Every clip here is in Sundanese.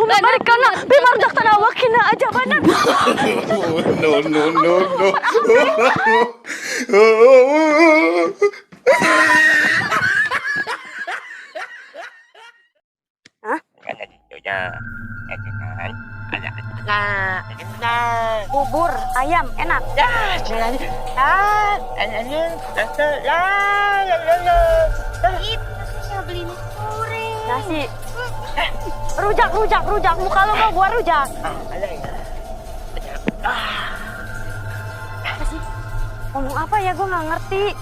Allahumma barik lana fima razaqtana wa qina adzabannar. No, no, no, no. Hah? Bubur ayam enak. Itu beli nasi goreng. Nasi. Rujak, rujak, rujak. Muka lu mau gua rujak. Apa sih? Ngomong apa ya? Gua nggak ngerti.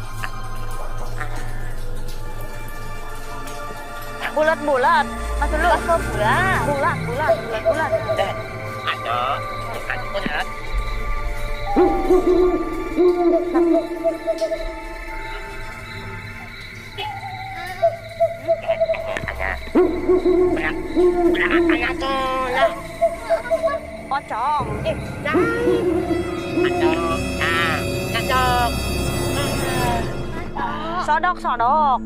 Bulat-bulat. Maksud lu? Bulat. Bulat, bulat, bulat, bulat. Pocong. Sodok, sodok.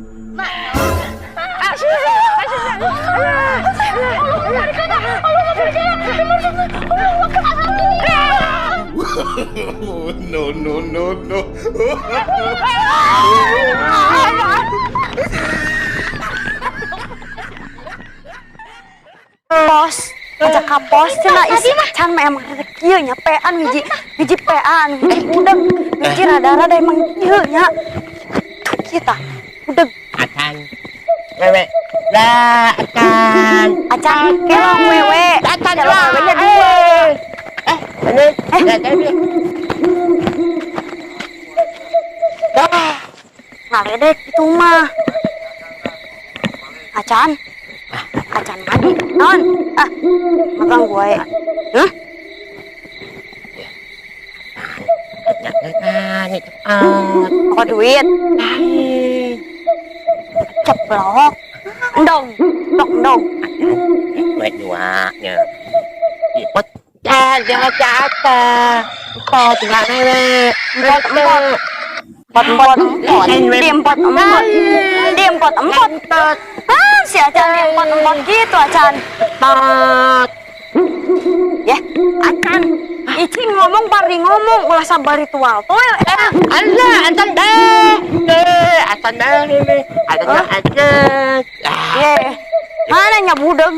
No, no, no, no. Pos, ajak ka pos cenah isi acan mah emang rada kieu nya pean hiji, hiji pean, hiji udeg, hiji rada-rada emang kieu nya. Tuh kieu tah, udeg. Acan wewe. Lah, acan. Acan kelong wewe. Acan kelong wewe nya dua. Ini. Ngaledek itu mah. Acan. Acan mandi. Non. Ah, magang gue. Hah? Kok duit? Ceplok. Endong, endong, endong. Duit dua nya. Ipot. Jangan jatuh. Empat enggak wewe. Empat, empat. Empat, empat, empat. Di empat, empat. Di empat, empat. Ah, si Acan di empat, empat gitu, Acan. Empat. Ya, Acan. Icing ngomong bari ngomong ulah sabar ritual. Toel, Allah, Acan deh. Deh, Acan deh ini. Acan, Acan. Ye. Mana nya budeg?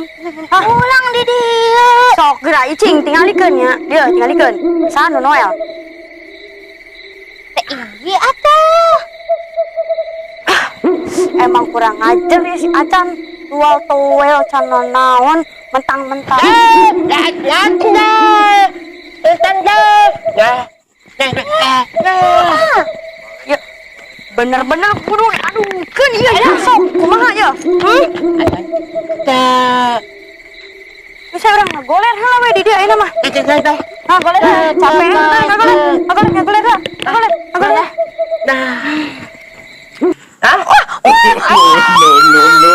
Pulang di dia. Sok geura icing tingalikeun nya. Dia tingalikeun. Saha nu Noel? Teh iya atuh. Emang kurang ajar ya si Acan. Dual toel can naon mentang-mentang. Ya, bener-bener kudu adukeun ieu ya sok kumaha ya? Bisa urang ngagoler heula we di dieu ayeuna mah. Ngagoler capek ngagoler ngagoler ngagoler ngagoler ngagoler. Hah? No, no, no, no.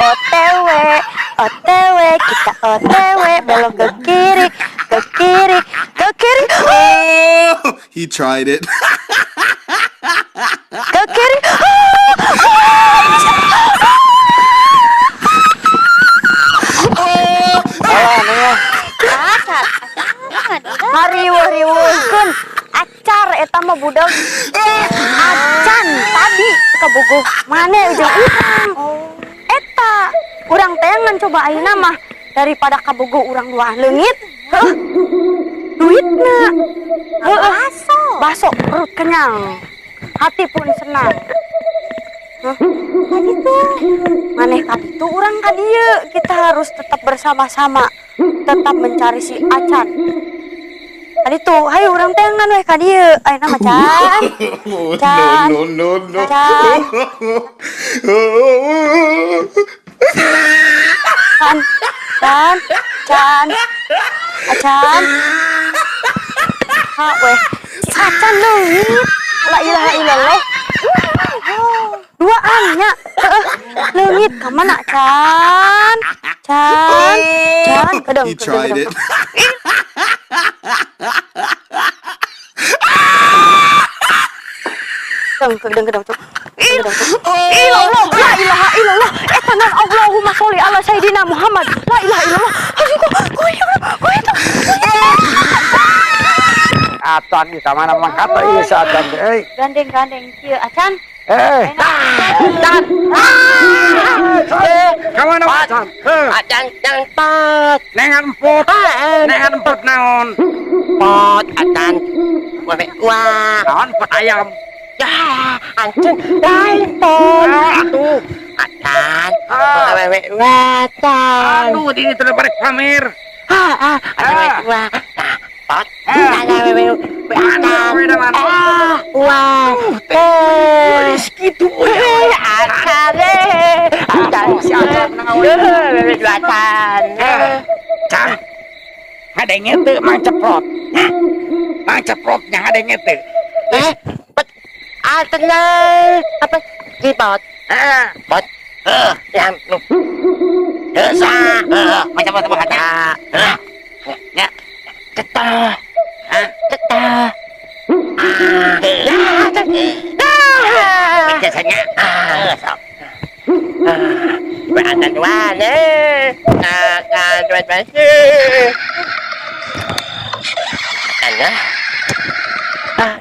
OTW, OTW, kita OTW, belok ke kiri, ke kiri, ke kiri. Oh, he tried it. Ke kiri. Ngariweuh-riweuhkeun acar eta mah budak. Acan tadi kabogoh maneh jeung urang. Eta urang teh ngan coba ayeuna mah daripada kabogoh urang duaan leungit. Heuh. Duitna. Heuh. Baso. Baso perut kenyang. Hati pun senang. Hah? Gitu. Maneh ka ditu urang ka dieu. Kita harus tetap bersama-sama, tetap mencari si Acan. Tadi tuh, hayu urang teh ngan we ka dieu. Ayeuna mah Can. Can. No, no, no, no. Can. Can. Can. Can. Acan. Ha weh. Si Acan leungit. La ilaha illallah. Duaan nya. Heeh. Leungit ka mana Can? Can. Acan, kedeng, He kedeng, tried kedeng. it. Kedeng, kedeng, kedeng, tuh. Kedeng, tuh. Illallah, la ilaha illallah. Eta naon? Allahumma sholli ala sayyidina Muhammad. La ilaha illallah. Aduh, kok kok ya, kok itu. Acan di mana mang kata ieu si Acan teh euy. Gandeng-gandeng kieu acan. Eh, Tan. ka mana Acan? Heuh, Acan yang pot. Nengan emput. Nengan emput naon? Pot acan. Wewe wah. Naon emput ayam? Ya, acan lain pot. Ah, atuh. Acan. Ah. Wewe watan. Aduh, ini teu barek pamir. Ah, ah, acan Ah. wewe wah. Nah, pot. Ah. Nah, wewe Mana watan. wewe mana? Ah, wah. Eh. Geus kitu euy. Eh, acan eh. Acan. Si Acan menang awewe. Eh, wewe watan. Eh, Can. Ngadenge teu Mang Ceprot? Hah? Mang Ceprot nya ngadenge teu? Eh, pot. Acan eh. Apa? Di pot. Eh, Pot. Eh, yang. Eh, sa. Eh, macam apa kata? Eh, ya. Cetok. Hah? Cetok. Ah, ya, ah. Biasanya. Ah, sok. Ah, beratan dua, nih. Nah, nah, dua, dua, sih. Ano? Ah.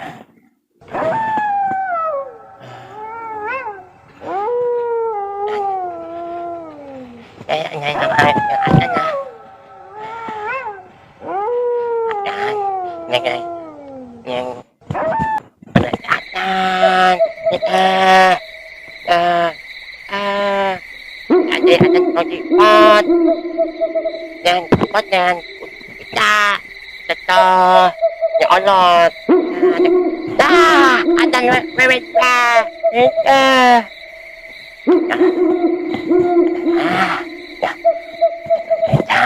Eh, eh, eh, eh, eh, eh, eh, eh, eh, eh, eh, ada ada pot dan pot dan kita tetap ya Allah dah ada wewe ah eh ah ya ya.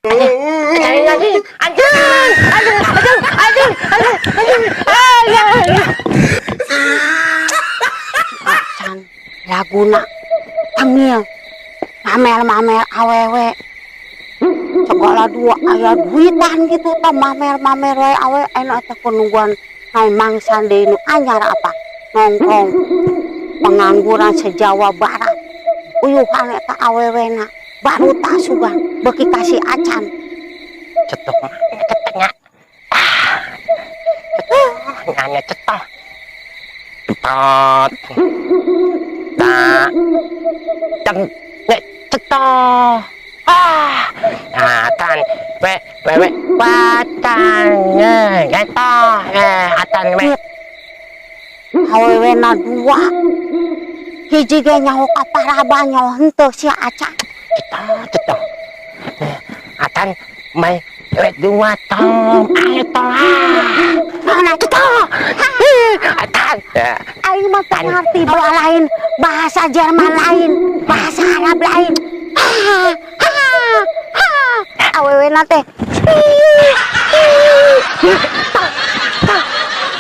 Aduh, aduh, aduh, aduh, aduh, aduh, aduh. Acan laguna tengil mamer-mamer awewe segala dua aya duitan gitu tah, mamer-mamer wae awe enak teh nungguan naon mangsa deui nu anyar apa nongkrong pengangguran se-Jawa Barat uyuhan eta awewena baru tak sugan beuki kasih acan. Cetok, cetoknya. Ah, cetok, nanya cetok. Tot, ta, ceng, nek cetok. Ah, nah, tan, we, we, we, watan, eh, geto, eh, atan, we. Awewena dua hiji ge nyaho ka paraba nyaho henteu sia acan. Cetok, cetok. Eh, atan, mai, we, dua, tom, ayo, tom, ah. Mana? Cetok. Eh, atan. Ya. Aing mah teu ngarti belah lain bahasa Jerman lain bahasa Arab lain. Ha ha ha, awewena teh.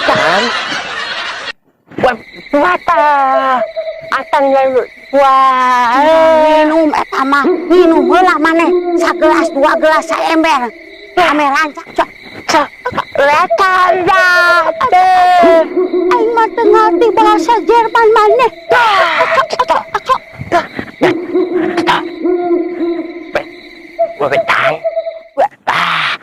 Tan. Wah, wata. Atan yang wah. Minum eta mah minum heula maneh sagelas dua gelas saember ame rancak cok. Watan Aing mah teu ngarti bahasa Jerman maneh. Cok cok cok. Wetan. Ah.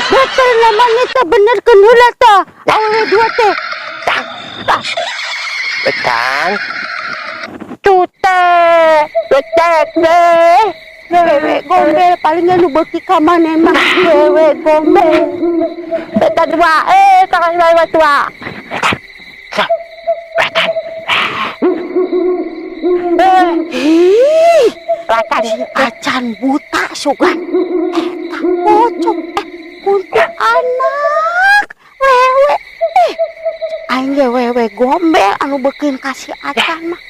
Betul namanya teh benerkeun heula teh awewe dua teh. Wetan. Cute. Cute. Wewe gombel paling nu beuki ka maneh mah wewe gombel. Wetan dua. Eh, tangan dua dua. Wetan. Eh, ih, Wetan. si acan buta sugan eta pocong eh kuntilanak wewe eh aing ge wewe gombel anu beukeun ka si acan mah.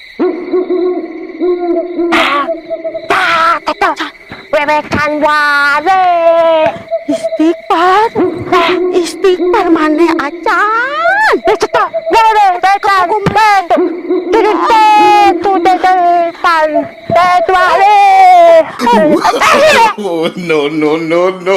Ta, ta, ta. Wewekan wae. Istighfar. Istighfar maneh acan. Cetok, wewekan Oh, no, no, no, no.